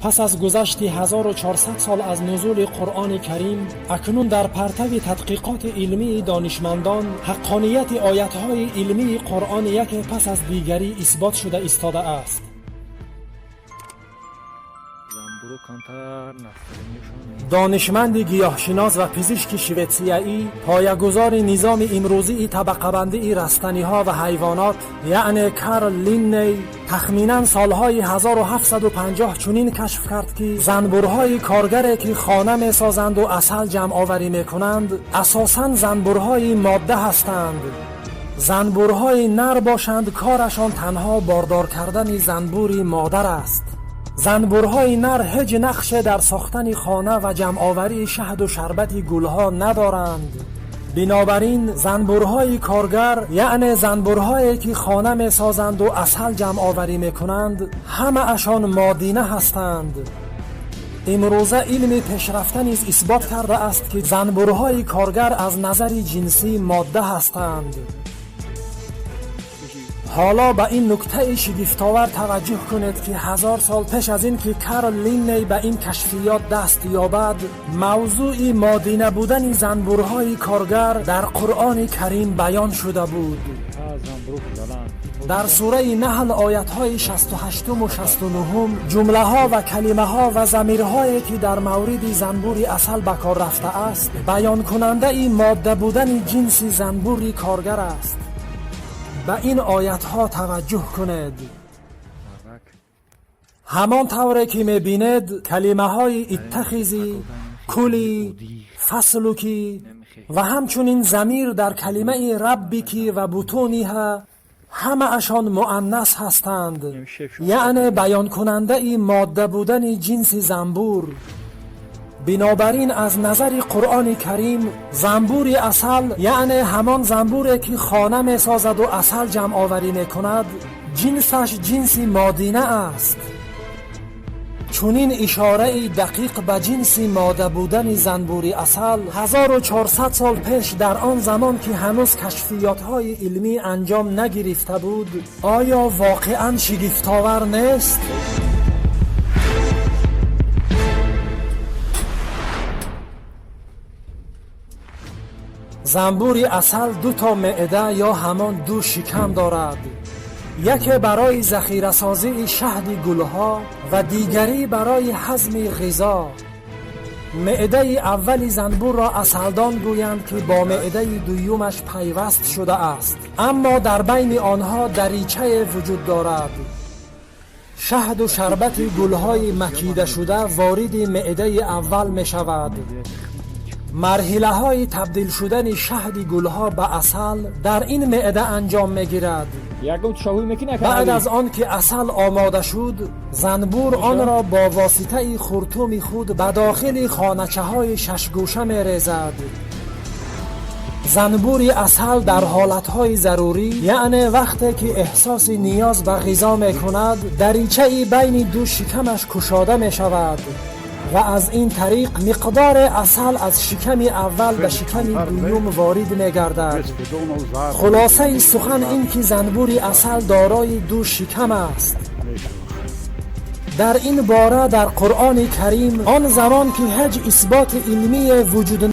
Пас аз гузашти 1400 сол аз нузули Қуръони Карим, акнун дар партави тадқиқоти илмии донишмандон ҳаққонияти оятҳои илмии Қуръон яке пас аз дигарӣ исбот шуда истодааст. Занбуру камтар настроениешон. Донишманди гиёҳшинос ва пизишки шветсияӣ, поягузори низоми имрӯзии табақабандии растаниҳо ва ҳайвонот, яъне Карл Линней, тахминан солҳои 1750 чунин кашф кард, ки занбурҳои коргаре, ки хона месозанду асал ҷамъоварӣ мекунанд, асосан занбурҳои модда ҳастанд. Занбурҳои нар бошанд, корашон танҳо бордор кардани занбури модар аст. Занбурҳои нар ҳеҷ нақше дар сохтани хона ва ҷамъоварии шаҳду шарбати гулҳо надоранд. Бинобар ин занбурҳои коргар, яъне занбурҳое, ки хона месозанду асал ҷамъоварӣ мекунанд, ҳамаашон модина ҳастанд. Имрӯза илми пешрафта низ исбот кардааст, ки занбурҳои коргар аз назари ҷинсӣ модда ҳастанд. Ҳоло ба ин нуктаи шигифтовар таваҷҷӯҳ кунед, ки 1000 сол пеш аз ин ки Карл Линней ба ин кашфиёт даст ёбад, мавзӯи модина будани занбурҳои коргар дар Қуръони Карим баён шуда буд. Дар сураи Наҳл, оятҳои 68-уму 69-ум, ҷумлаҳо ва калимаҳо ва замирҳое, ки дар мавриди занбури асал ба кор рафтааст, баёнкунандаи модда будани ҷинси занбури коргар аст. Ба ин оятҳо таваҷҷӯҳ кунед. Ҳамон тавре ки мебинед, калимаҳои اتخذي, كلي, فاسلكي ва ҳамчунин замир дар калимаи ربك ва بطونها ҳамаашон муаннас ҳастанд, яъне баёнкунандаи модда будани ҷинси занбур. Бинобар ин аз назари Қуръони Карим занбури асал, яъне ҳамон занбуре, ки хона месозаду асал ҷамъоварӣ мекунад, ҷинсаш ҷинси модина аст. Чунин ишораи дақиқ ба ҷинси мода будани занбури асал 1400 сол пеш, дар он замон ки ҳанӯз кашфиётҳои илмӣ анҷом нагирифта буд, оё воқеан шигифтовар нест? Занбури асал ду то меъда ё ҳамон ду шикам дорад: яке барои захирасозии шаҳди гулҳо ва дигарӣ барои ҳазми ғизо. Меъдаи аввали занбурро асалдон гӯянд, ки бо меъдаи дуюмаш пайваст шудааст, аммо дар байни онҳо даричае вуҷуд дорад. Шаҳду шарбати гулҳои макидашуда вориди меъдаи аввал мешавад. Марҳилаҳои табдил шудани шаҳди гулҳо ба асал дар ин меъда анҷом мегирад. Баъд аз он ки асал омода шуд, занбур онро бо воситаи хуртуми худ ба дохили хоначаҳои шашгӯша мерезад. Занбури асал дар ҳолатҳои зарурӣ, яъне вақте ки эҳсоси ниёз ба ғизо мекунад, даричаи байни ду шикамаш кушода мешавад ва аз ин тариқ миқдори асал аз шиками аввал ба шиками дуюм ворид мегардад. Хулосаи сухан ин ки занбури асал дорои ду шикам аст. Дар ин бора дар Қуръони Карим он замон ки ҳеҷ исботи илмие вуҷуд